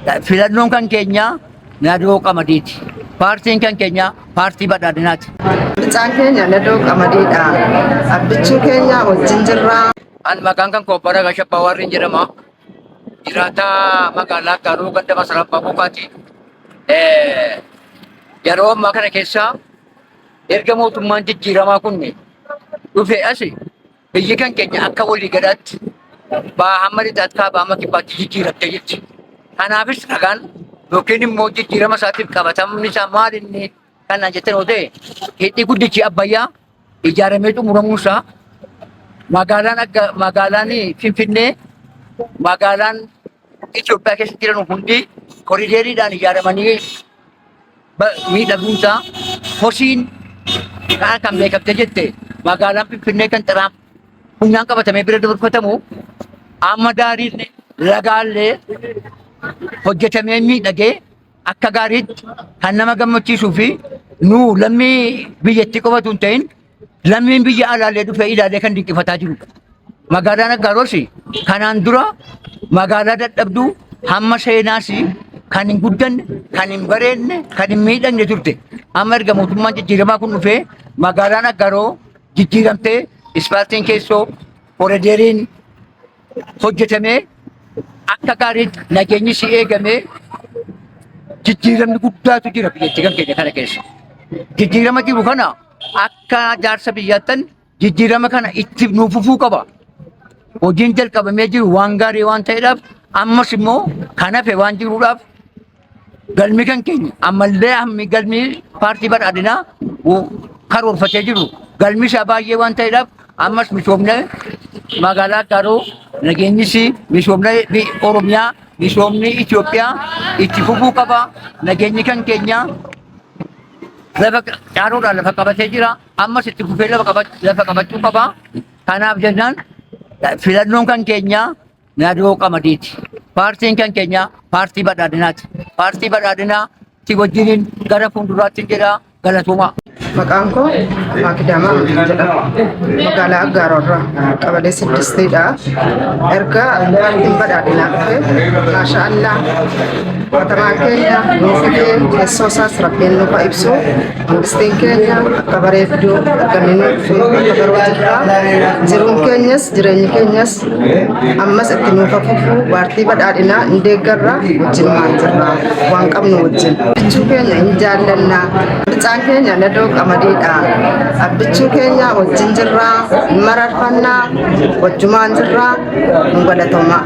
Filannoon kan keenya Nadoo Qamadiiti. Paartiin kan keenya paartii badhaadhinaati. Bicaan keenya Nadoo Qamadiidha. Abbichuu keenya wajjin jirra. An maqaan kan koo Abbaa Ragaa Shabbaa Waarriin jedhama. Jiraataa magaalaa Aggaaroo ganda Masaraa Abbaa Bokaati. Yeroo ammaa kana keessa erga mootummaan jijjiiramaa kun dhufee asi biyyi kan keenya akka walii galaatti baha hamma lixaatti kaaba hamma kibbaatti jijjiiramtee jirti. Kanaafis ragaan yookiin immoo jijjiirama isaatiif qabatamni isaa maal inni kanaan jettan yoo ta'e hidhi guddichi Abbayyaa ijaaramee xumuramuu isaa magaalaan akka magaalaan Finfinnee magaalaan Itoophiyaa keessa jiran hundi koriideeriidhaan ijaaramanii miidhaguun isaa kosiin karaa kan beekamte jette magaalaan Finfinnee kan xiraan funyaan qabatamee bira dabarfatamu amma daariin lagaallee hojjetamee miidhagee akka gaariitti kan nama gammachiisuu fi nu lammii biyyattii qofatu hin ta'in lammiin biyya alaallee dhufee ilaalee kan dinqifataa jirudha. Magaalaan Aggaaroos kanaan dura magaalaa dadhabduu hamma seenaas kan hin guddanne, kan hin bareedne, kan hin miidhagne turte. Amma erga mootummaan jijjiiramaa kun dhufee magaalaan Aggaaroo jijjiiramtee ispaaltiin keessoo koriideeriin hojjetamee akka gaariitti nageenyi si eegamee jijjiiramni guddaatu jira biyyattii kan keenya kana keessa. Jijjiirama jiru kana akka jaarsa biyyaattan jijjiirama kana itti nuuf fufuu qaba. Hojiin jalqabamee jiru waan gaarii waan ta'eedhaaf ammas immoo kan hafe waan jiruudhaaf galmi kan keenya ammallee hammi galmi paartii badhaadhinaa karoorfatee jiru galmi isaa baay'ee waan ta'eedhaaf ammas misoomna magaalaa Aggaaroo nageenyis misoomna Oromiyaa misoomni Itoophiyaa itti fufuu qaba nageenyi kan keenya lafa caaroodhaan lafa qabatee jira ammas itti fufee lafa qabachuu qaba kanaaf jennaan filannoon kan keenya Nadoo Qamadiiti. Paartiin kan keenya paartii badhaadhinaati. Paartii badhaadhinaatti wajjiniin gara fuulduraatti jedha galatoomaa. Maqaan koo Maakidamaa Amin jedhama. Magaalaa Aggaaroo irraa qabalee siddistiidha. Erga paartiin badhaadhinaa dhufe maasha Allah matamaan keenya nuu fidee teessoo isaas rabbiin nuuf haa ibsu. Mangistiin keenya akka bareedduu erga inni nuu dhufe akka baruu jirra. Jiruun keenyas jireenyi keenyas ammas itti nuuf haa fufu paartii badhaadhinaa hin deeggarra wajjinumaan jirra waan qabnu wajjin. Abbichuu keenya hin jaallanna. Bicaan keenya Nadoo Qamadiidha. Abbichuu keenya wajjin jirra. Hin mararfanna. Wajjumaan jirra. Nu galatoomaa.